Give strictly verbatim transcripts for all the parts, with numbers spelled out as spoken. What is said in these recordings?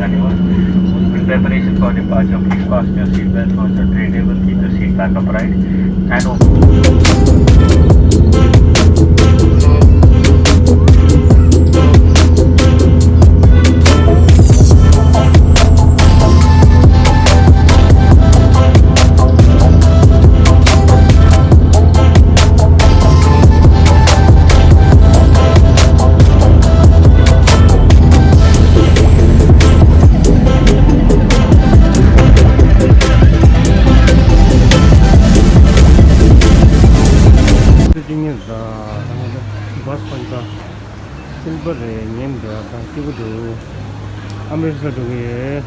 With preparation for departure, please fasten your seat belt once you're ready. We'll keep the seat back upright and open. སིལ་བར་རེད། ཉན་འདུག་ཨ་ཁ་སྐྱིད་པོ་འདུག་ཨམ་རི་སར་འགྲོ་གི་ཡོད།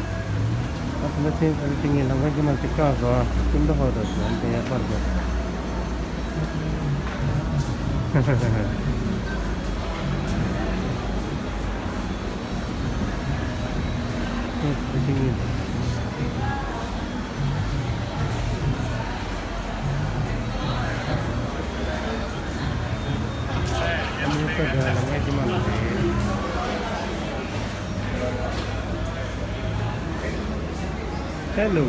ཨ་ཁ་ན་ཚན་ཚན་ཚན་ངའི་ལམ་ཁ་ཁྱི་མ་ཅིག་བཀག་སོང་། ཁྱིམ་ཐོག་ཧོ་དོ་ཟེར་ཨ་ནི་ཡར་པར་འགྲོ། ཚན་ཚན་ཚན་ངའི། Hello.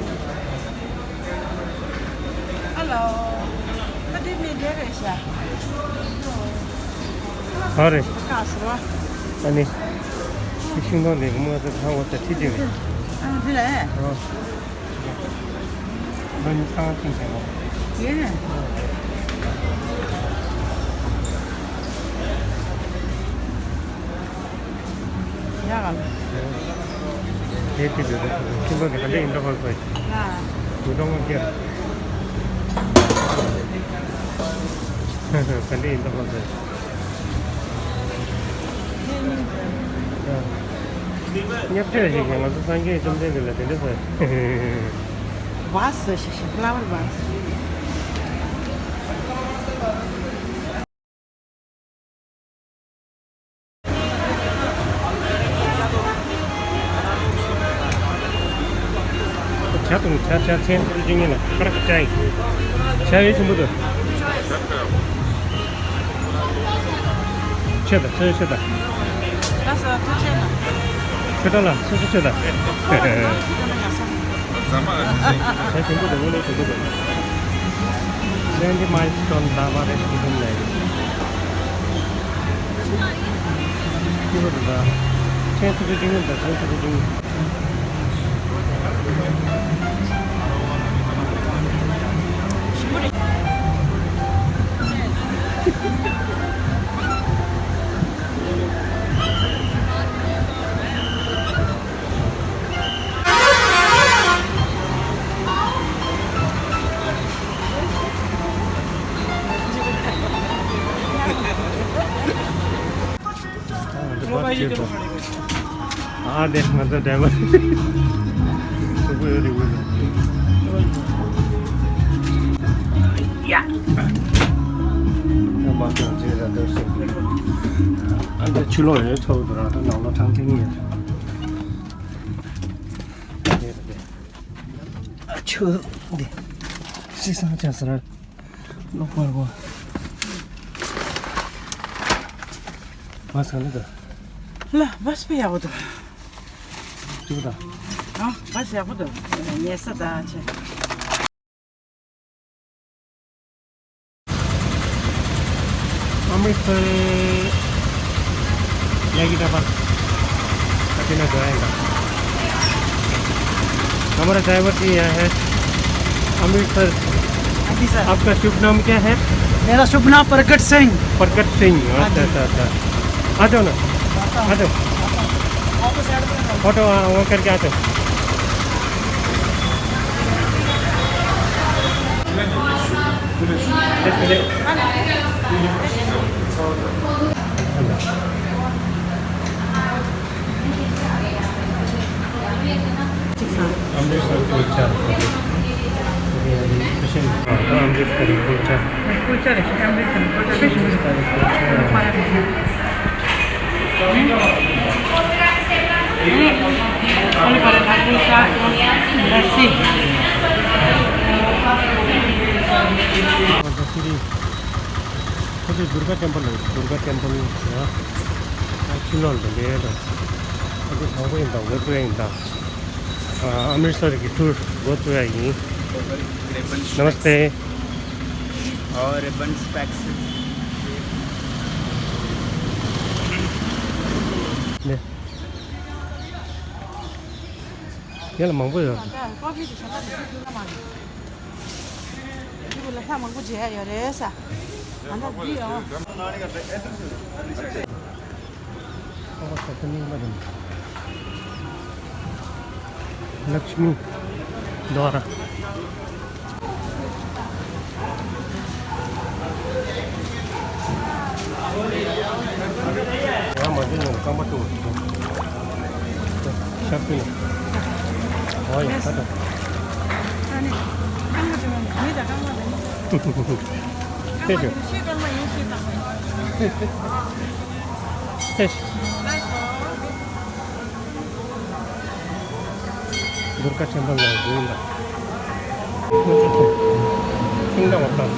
Hello. ཨ་དེ་མི་དེ་རེད་ཤག་ཨ་རེད། ག་སོ། ཨ་ནི། ཤིང་སྡོང་དེ་མོ་ཚོ་ཁ་འོ་ཚ་ཁྲི་དེ་རེད། ཨ་དེ་རེད། ཨ། ང་ནི་ཚང་ཐིང་ཐིང་ལོ། ཡེ། ཡ་ག་ལ། དེ་དེ་དེ་དེ་ཁྱིམ་པ་གི་ག་འདྲ་ཡིན་འདྲ་བར་དགོས། ལ། དུ་ཏོང་མ་སྐྱེར། ག་འདྲ་ཡིན་འདྲ་བར་དགོས། ཉབ་ཆ་ཞིག་གིས་ང་ཚོ་སངས་རྒྱས་བཅོམ་ལྡན་འདས་ལ་དེ་འདྲ་ཟེར། ཝ་སི་ཞེས་བཤད། ཕ་ལ་ཝར་ཝ་སི། ཇ་དང་ཇ་ཇ་ཚན་ཚོད་ཅིག་ཉིན་ལ་ཁ་ར་ཁ་ཅ་ཡིན། ཇ་ཡོད་ཆེན་པོ་འདུག་ཆེ་ད་ཆེ་ཆེ་ད། ལགས་སོ་ཐུགས་རྗེ་གནང་། ཆེ་ད་ལ་སོ་སོ་ཆེ་ད། ཇ་ཆེན་པོ་འདུག་དངོས་གནས་ཆེན་པོ་འདུག twenty milestone ད་བ་རེ་ཞིག་འདུག་ལས། ཅི་བ་འདུག་ད། ཆེན་སུ་ཁུ་ཅིང་ད་ཆེན་སུ་ཁུ་ཅིང་། ཨ་དེ་ང་ཚོ་ཌ་རའི་ཝར། སུ་བོ་ཡོད་རེད་བོ། ཡ། ཡང་མ་ཀྱང་ཅེ་ར་དེ་སུ། ཨ་འདི་ཕྱི་ལོགས་ཡོད་ཚོགས་འདུ་རང་ད་ནང་ལོགས་ཐང་ཐིང་ཡོད། ཨ་ཆུ་འདི། སི་སང་ཆ་སི་ར། ལོག་པར་གོ། བ་སང་ལ་ད། ལ་བ་སྤེ་ཡག་པོ་འདུག་ཅུ་ད། ཨ་བ་སྤེ་ཡག་པོ་འདུག་ཉལ་ས་ད་ཆེ། अमृतसर जाएगी ढाबा, पसीना जो आएगा। हमारा ड्राइवर जी यहाँ है। अमृतसर। हाँ जी सर। आपका शुभ नाम क्या है? मेरा शुभ नाम प्रगट सिंह। प्रगट सिंह, हाँ अच्छा जी। अच्छा अच्छा। आ जाओ ना। आता हूँ। आ जाओ। ऑटो साइड में रखो। ऑटो, हाँ, वो करके आ जाओ। अमृतसर कुलचा। अमृतसरी कुलचा। कुलचा रहे, अमृतसर कुलचा। लस्सी। दुर्गा टेम्पल है, दुर्गा टेम्पल है। འདི་དང་པོ་ཡིན་ད། འགོ་བཙུགས་ཡ་ཡིན་ད། ཨ། ཨམ་རི་སར་གྱི་ཊུར་འགོ་བཙུགས་ཡ་ཡིན། Ribbon specs. नमस्ते। और रिबन स्पेक्स। ནས། ཡ་ལ་མང་པོ་ཡོད། འདི་བོ་ལ་ལྷ་མང་པོ་མཇལ་ཡ་ཡོད་རེད་ས། ཨ་ན་འདི་ཡོད། लक्ष्मी द्वार। ཡང་མ་བྱུང་ན་རྐང་པ་བཀྲུ་བ་ཞིག་ཤར་ཕུལ་ནས། ཨོ་ཡ་ད་ད། ཨ་ནི་རྐང་པ་བྱུང་བ་མི་ད་རྐང་པ་ད་ནི། ཕེབས་ཤོག་ཕེབས་ཤོག་ཕེབས་ཤོག་དུར་ཀ་ཆེན་པོ་ལ་འགྲོ་ཡིན་པ། ཤིང་རྟ་བར་དང་།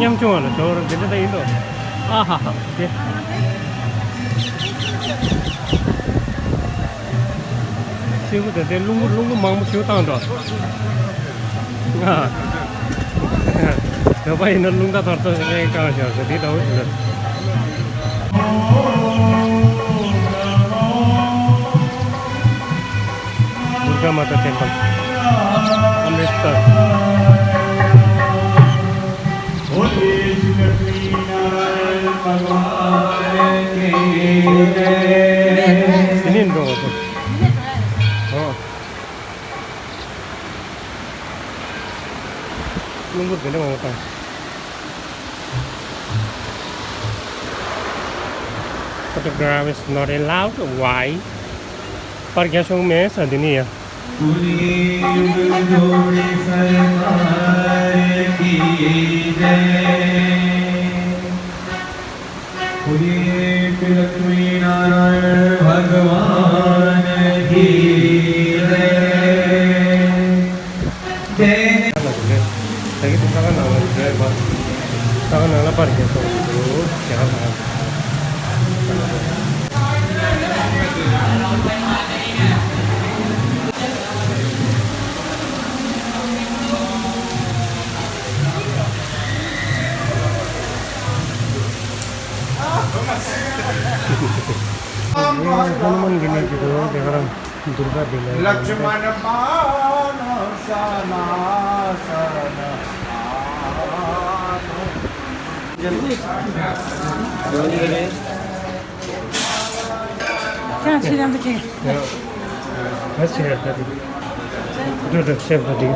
ཉམ་ཆུང་བ་ལ་ཇོ་ར་འདི་འདྲ་ད་ཡིན་ནོ། ཨ་ཧ་ཧ། དེ། ཤེལ་སྒོ་དེ་དེ་རླུང་བུ་རླུང་བུ་མང་པོ་ཞིག་བཏང་འགྲོ། ང་། བོད་པ་ཡིན་ན་རླུང་རྟ་ཐོར་ཐོར་ཞིག་ངས་བཀང་བཞག་ཟེར་དེ་ལྟ་བུ་ཞིག་ལ། दुर्गा माता टेम्पल, अमृतसर। सिनिन दो तो। हाँ। लोगों दिले होता। Photograph is not allowed. Why? पर क्या शौक में है, सदनी है। बोलिए लक्ष्मी नारायण भगवान की जय। ད་གི་དེ་ས་ག་ནང་ལ་རེད་པ། ས་ག་ནང་ལ་པར་རྒྱག་སོང་འདུག་རྒྱ་གར་ནང་། हनुमान गिने की दो देख रहा हूँ। दुर्गा दिल है। लक्ष्मण बाण सनासन। क्या अच्छी रंग के। बस ये कर दी। जो जो शेफ कर दी।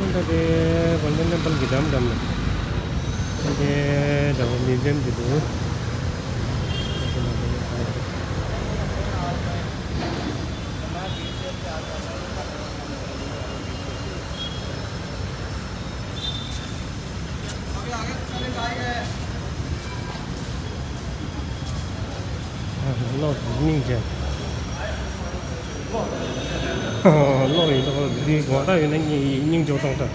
ད་དེ་གོལ་ཌན་ཊེམ་པལ་གྱི་འགྲམ་འགྲམ་ལ་ད་དེ་འདྲ་བོ་མིའུ་ཛི་ཡམ་གྱི་འདུག་ལོ་སྙིང་རྗེ། ལོ་ཡིན་ལོ་འདི་དགོང་དག་ཡོད་ན་སྙིང་སྙིང་རྗེ་གཏོང་ཐུབ།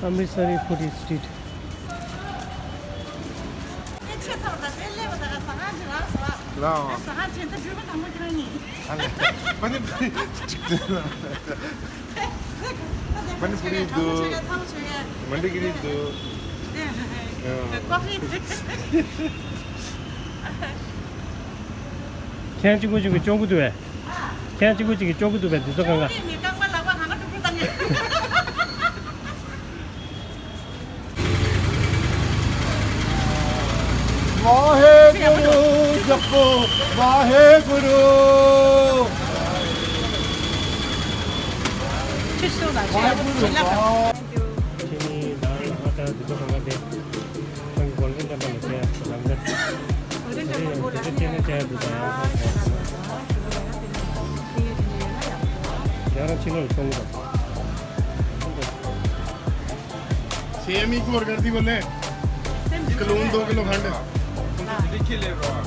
अमृतसरी फूड स्ट्रीट। ལའོ། ཨ་ལེ། པ་ནི་པ་ནི་པུ་རི་འདུག་མ་འདི་གི་རི་འདུག་ཁྱེད་གཅིག་པུ་གཅིག་པུ་སྐྱོང་གི་འདུག་བས། ཁྱེད་རང་གཅིག་པུ་གཅིག་གིས་སྐྱོ་གི་འདུག་པས་འདི་ཚོ་གང་ག་མི་རྐང་པ་ལག་པ་གང་ག་དཀྲུག་དཀྲུག་བཏང་ཡ། ਵਾਹਿਗੁਰੂ ਜਪੋ, ਵਾਹਿਗੁਰੂ। ཁྱེད་ཚོ་ལ་ཁྱེད་ཚོ་ལ། ཁྱེད་ནི་ད་ལ་ཧ་ད་འདི་ཚོ་གང་ག་དེ། ཁྱེད་ཀྱི་གོང་གི་ལམ་པ་ལ་ཁྱེད་ལམ་ད། འདི་ཁྱེད་ནི་ཁྱེད་འདི་ད་ཡང་ཧ་ད། ཡང་རང་ཕྱི་ལོགས་ལ་གཏོང་གི་རེད། सेम ही घोर कर दी बोले। एक किलो ऊन, दो किलो खंड। लिखी ले रहा।